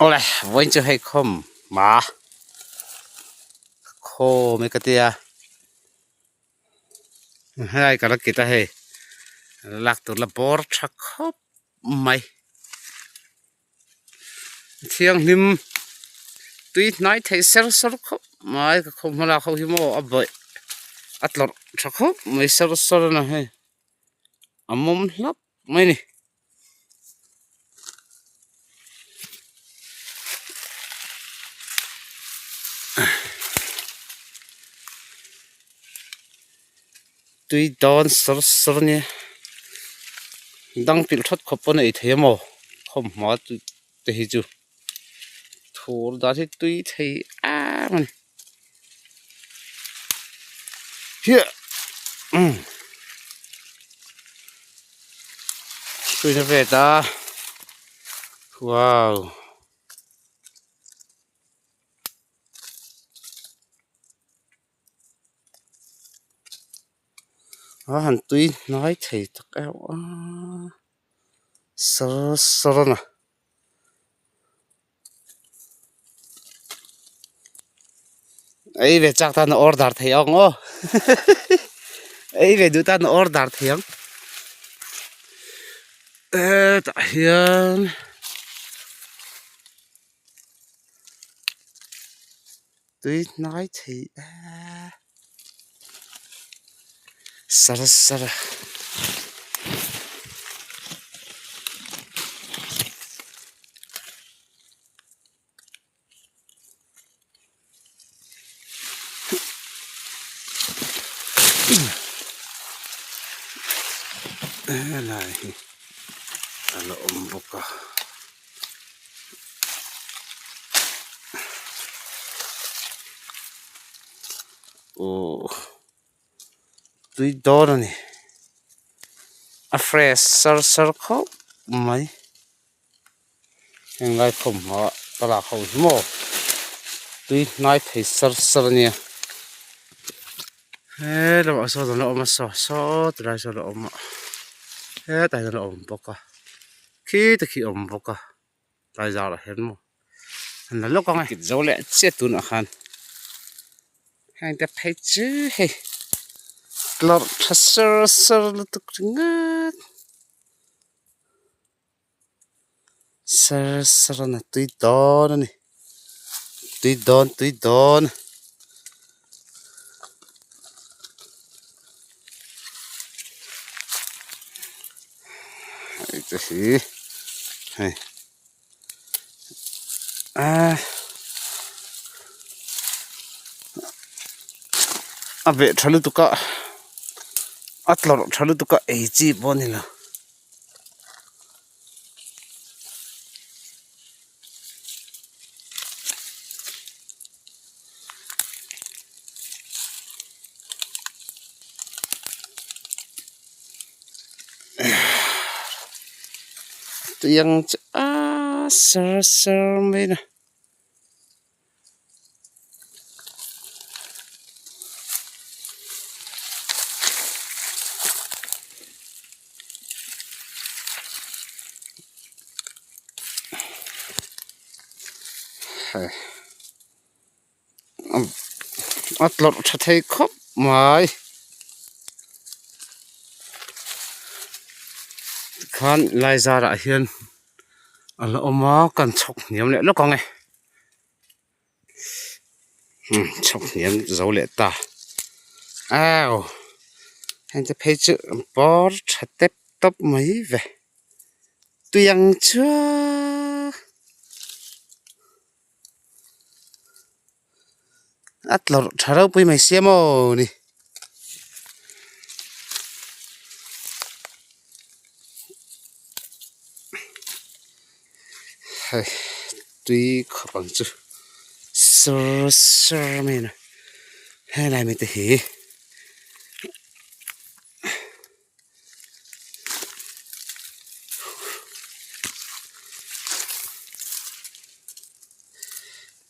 Awle vawiin chu hei khawm ma khawm e ka tia helai ka la kit a hei lak tur la bawr tha khawp mai thianghlim tui hnai theih ser sawr khawp mai ka khawm hma lak ho hi maw a bawih a tlawrh tha khawp mai ser sawr a hei a mawm hlap mai a ni. Tui dawn sawr sawr a nia dang pilh that khawp pawn a ei thei a maw khawmhma te hi chu thur dan hi tui thei em a ni hiah umm tuina vet a wow. A han tui hnai thei tak em a sar sar a na. Ei ve chak tan a order thei ang aw ei ve duh tan a order thei ang hetah hian. Tui hnai thei e sar sar a. Helai hi a la awm bawk a. Ohh tui dawn a ni a fresh sar sar khawp mai heng lai thawmhnaw ka lak ho hi maw tui hnai thei sar sar a nia he lamah sawn a la awm a saw saw ti lai sawn a awm a hetah hian a awm bawk a khi te khi a awm bawk a. Tlai zarah hian maw an la lawk ang e. Kit zo leh chiah tunah khan heng te phei chu hei tlawrh tha ser ser lutuk ringawt ser ser a na tui dawn a ni tui dawn tui dawn. Hei te hi hei ah a veh tha lutuk a a tlawrh tha lutuk a ei chi pawh a ni lo. Tiang chu aaa sar sar mai a ni. A tlawrh tha thei khawp mai tikhan lai zarah hian a la awm a kan chhawk hniam leh lawk ang e chhawk hniam zo leh ta au heng te phei chu bawr tha tep tawp mai ve tui ang chuan. A tlawrh tha ropui mai sia maw ni. Hei tui khawp ang chu sir sir mai a ni helai mi te hi.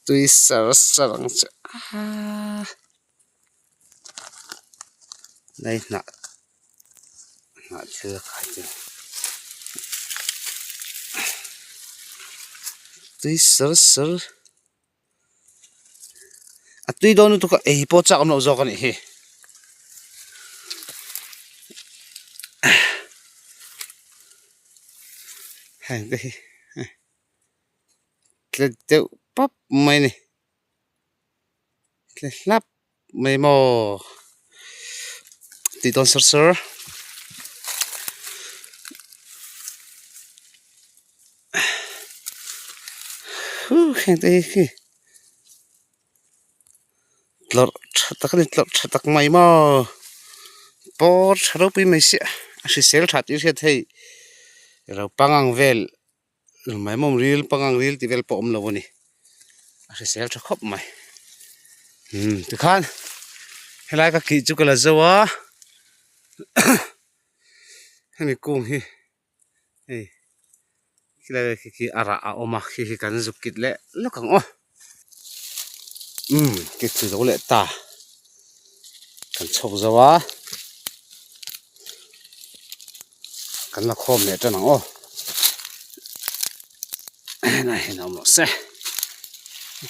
Tui sar sar ang chu aaa nai hnah hnah thil a khai chu. Tui ser ser a tui dawn lutuk a ei pawh chak awm loh zawk a nih hi. Heng te hi tle deuh pap mai a ni tle hlap mai maw tih dawn ser ser. Heng te hi khi tlawrh tha tak a ni tlawrh tha tak mai maw pawr tha ropui mai sia a hrisel tha tih hriat theih ro pangang vel maimawm ril pangang ril tih vel pawh a awm lo a ni a hrisel tha khawp mai umm tikhan helai ka kih chu ka la zo a hemi kung hi hei khilai vel khi khi a rah a awm a khi khi kan zuk kit leh lawk ang aw umm kit chu zo leh ta kan chhawk zo a kan la khawm leh tan ang aw helai hian a awm rawh se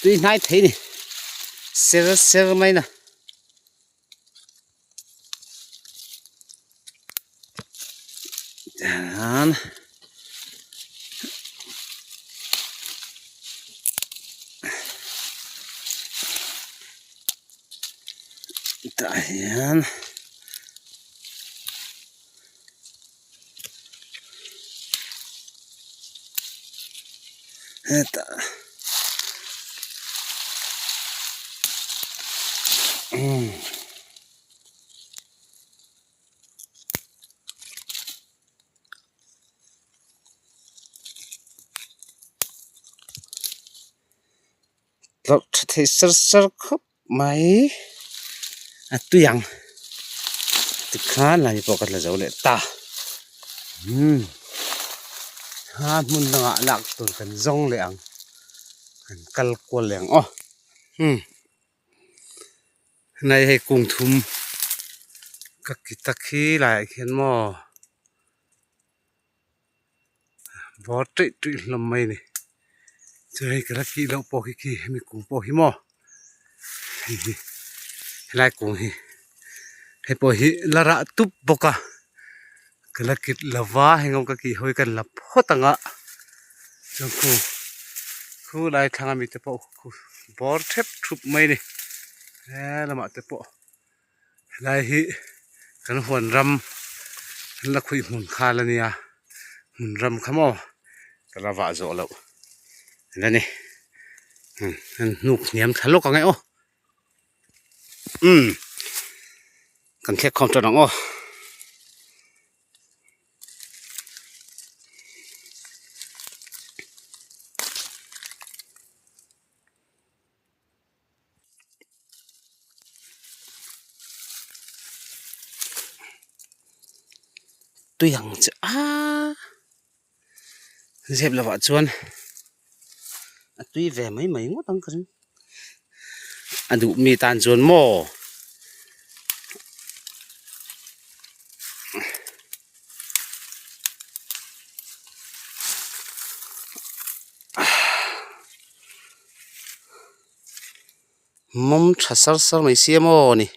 tui hnai thei a ni ser ser mai na. Tihian tah hian hetah umm tlawrh tha thei sar sar khawp mai a tui ang tikhan lai pawh ka tla zo leh ta umm a hmun dangah lak tur kan zawng leh ang kan kal kual leh ang aw umm helai hei kung thum ka ki tak hi laiah khian maw. Bawr ṭeih ṭeih hlawm mai a ni chu hei ka la kih loh pawh khi khi hemi kung pawh hi maw hei hi helai kung hi hei pawh hi la rah tup bawk a ka la kit lo va heng ho ka kih ho hi kan la phawt ang a chuan khu khu lai thlang ami te pawh khu bawr ṭhep ṭhup mai a ni he lamah te pawh. Helai hi kan huan ram an la khuih hmun khal a nia hmun ram kha maw ka la vah zawh loh la ni an hnuk hniam thla lawk ang e aw umm kan thlek khawm tan ang aw. Tui ang che a zep lovah chuan a tui ve mai mai ngawt ang ka ring a duh mi tan chuan maw. Mawm tha sar sar mai sia maw ni.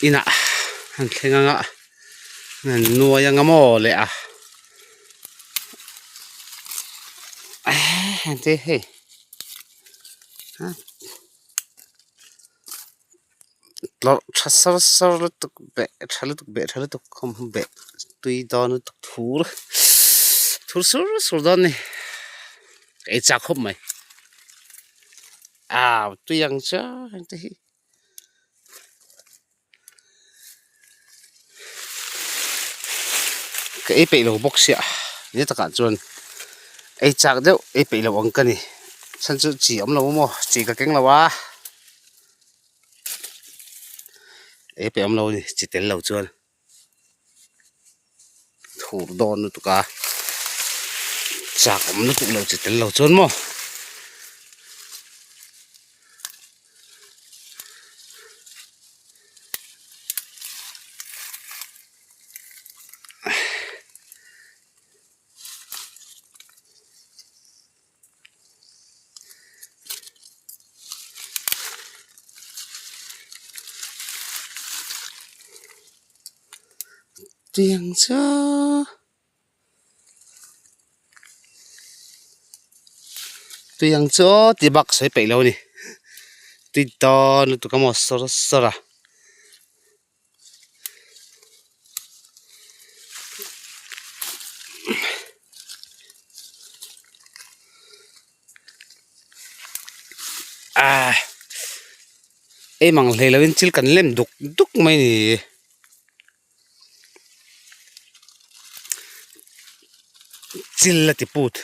Inah an thleng anga an nuai anga maw le a eh te hei tlawrh tha sar sar lutuk beh tha lutuk beh tha lutuk khawm beh tui dawn lutuk thur thur sur sur dawn a ni ka ei chak khawp mai. Aw tui ang chu heng te hi ka ei peih lo bawk sia ni takah chuan ei chak deuh ei peih lo ang ka ni chhan chu chi awm lo maw chi ka keng lo a ei peih awm lo a ni chi tel lo chuan. thur dawn lutuk a chak awm lutuk lo chi tel lo chuan maw. Tiang chu tiang chu ti bak sawi peih lo a ni tui dawn lutuk a maw sawr sawr a. Ah ei mang hlei lovin thil kan lem duk duk mai a ni. Chil a ti put.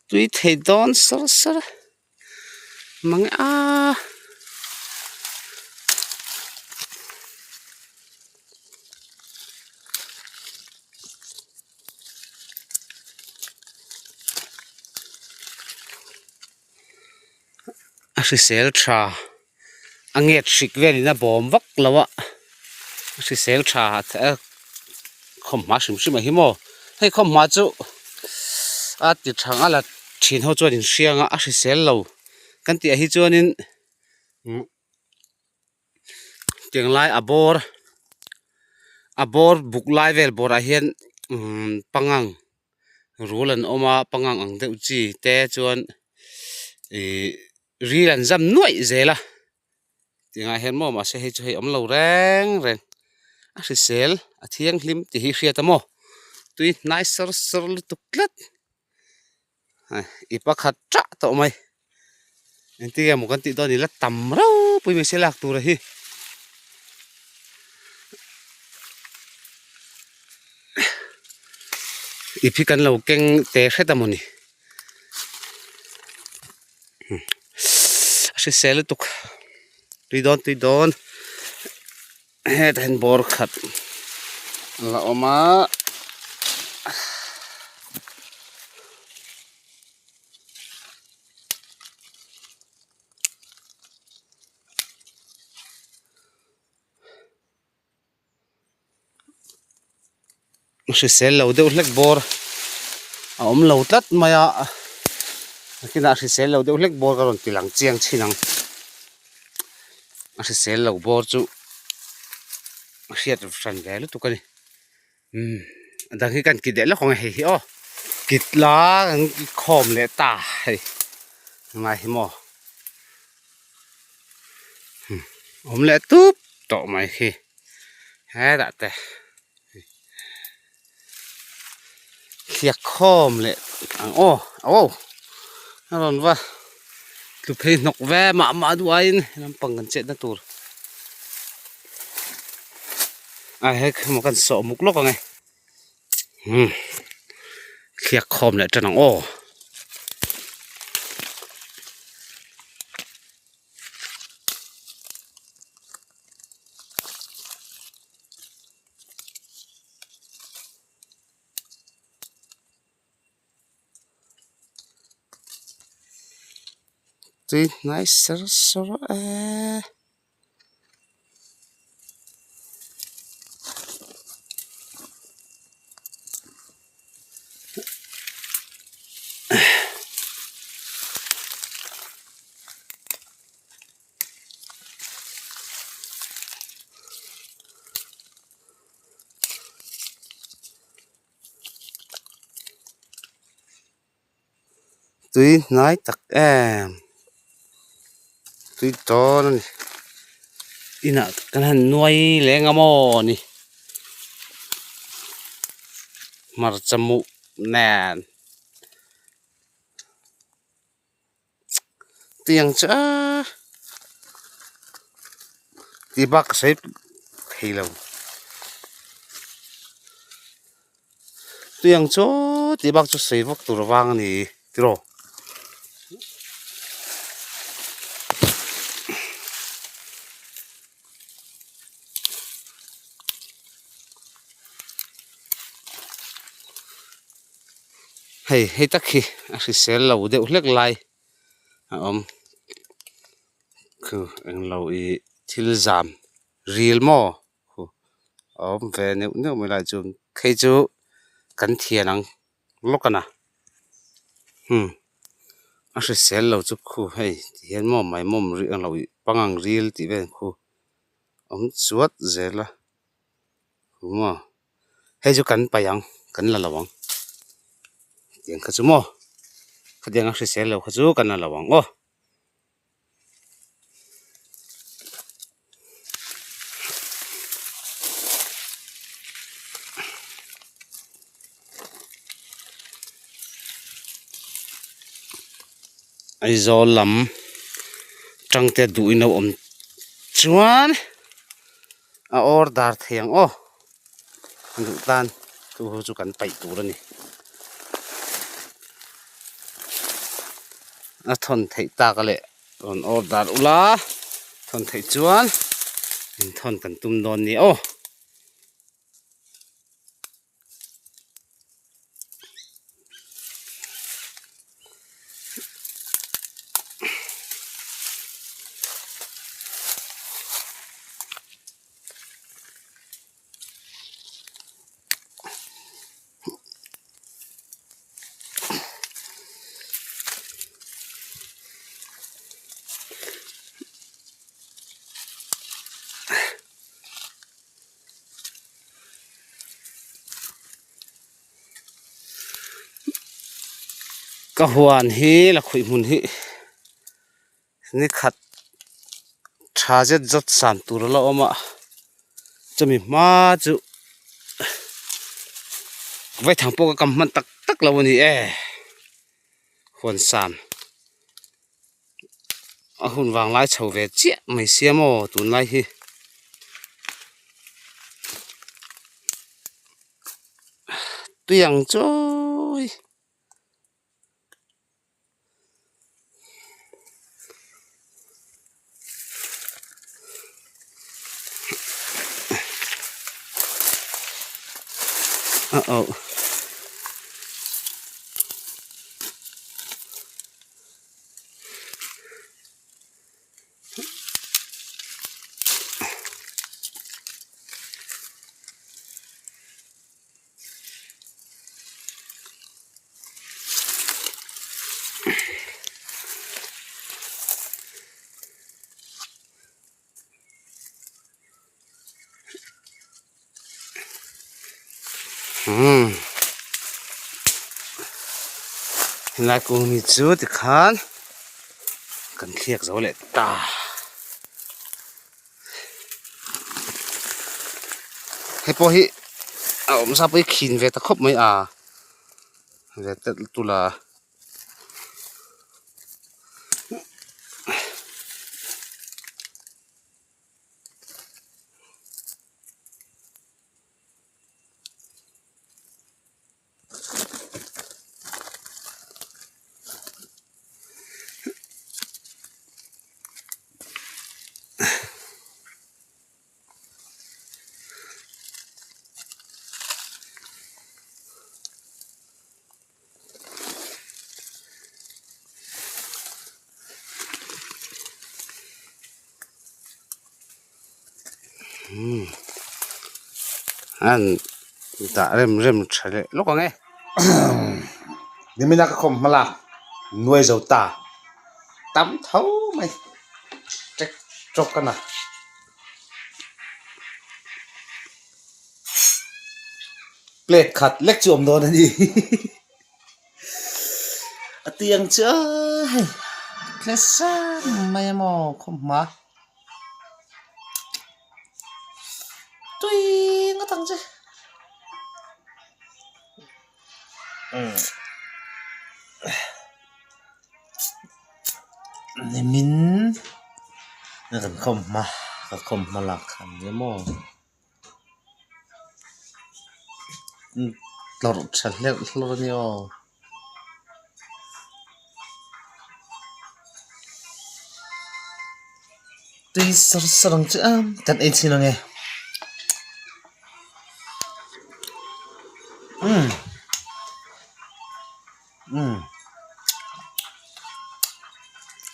Tui thei dawn sar sar a mang a. A hrisel tha a nget hrik velin a bawm vak lo a a hrisel tha a khawmhma hrim hrim a hi maw hei khawmhma chu a ti tha ang a la thin ho chuan in hriang a a hrisel lo kan tih ah hi chuanin umm tiang lai a bawr a bawr buk lai vel bawrah hian umm pangang. Rul an awm a pangang ang deuh chi te chuan ihh ril an zam nuaih zel a tingah hian maw mahse hei chu hei awm lo reng reng a hrisel a thianghlim tih hi hriat a maw tui hnai sawr sawr lutuk tlat i pakhat tah tawh mai engtin nge maw kan tih dawn i la tam ropui mai se lak tur a hi. Ip hi kan lo keng te hret a mawni a hrisel lutuk tui dawn tui dawn hetah hian bawr khat a la awm a. Hrisel lo deuh hlek bawr a awm lo tlat mai a nakinah hrisel lo deuh hlek bawr ka rawn ti lang chiang chin ang a hrisel lo bawr chu a hriat hran ve lutuk a ni umm a dang hi kan ti leh lawk ang e hei hi aw kit la kan khawm leh ta hei ngai hi maw. Awm leh tup tawh mai khi hetah te thliak khawm leh ang aw aw a rawn va tlu phei hnawk ve mah mah duh aiin lampang kan chetna tur a hek emaw kan sawh muk lawk ang e umm thliak khawm leh tan ang aw. Tui hnai ser sawr e. Tui hnai tak em tui dawn a ni inah kan han nuai leng a maw ni hmarcha muh nen tiang chu a. Tih bak ka sawi thei lo. Tui ang chu tih bak chu sawi vak tur vang a ni tiraw. Hei hei tak hi a hrisel lo deuh hlek lai a awm khu englo ih thil zam ril maw khu a awm ve neuh neuh mai lai chu phei chu kan thian ang lawk a na hmm a hrisel lo chu khu hei ti hian maw maimawm rih englo ih pangang ril tih vel khu a awm chuat zel a khu maw. Hei chu kan paih ang kan la lo ang tiang kha chu maw khatiang a hrisel lo kha chu kan la lo ang aw. Aizawl lam tangte duhin a awm chuan. A order thei ang aw duh tan chu hu chu kan paih tur a ni a thawn theih tak a leh rawn order ula thawn theih chuan inthawn kan tum dawn nia aw. Ka huan hi lakhuih hmun hi ni khat tha zet zawt san tur a la awm a chumi hma chu vaithang pawh ka kam hman tak tak lo a ni e huan san. A hun vang lai chho ve chiah mai sia maw tunlai hi tui ang chawi. Uh oh. Umm helai kung hi chu tikhan kan thliak zo leh ta hei pawh hi a awm sa pawh hi khin ve ta khawp mai a ve tel tula. An dah rem rem tha leh lawk ang e nimina ka khawm hma lak nuai zo ta tam tho mai tek tawk a na. Plate khat lek chu awm dawn a ni a tiang chu hei tle sang mai a maw khawmhma tui ngawt ang che nimin kan khawmhma. Kalkhawm hmalak an ni maw tlawrh tha hlerh hlawrh a ni aw. Tui sar sar ang chu a kan ei chhin ang e umm umm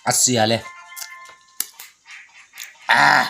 a sial e ah.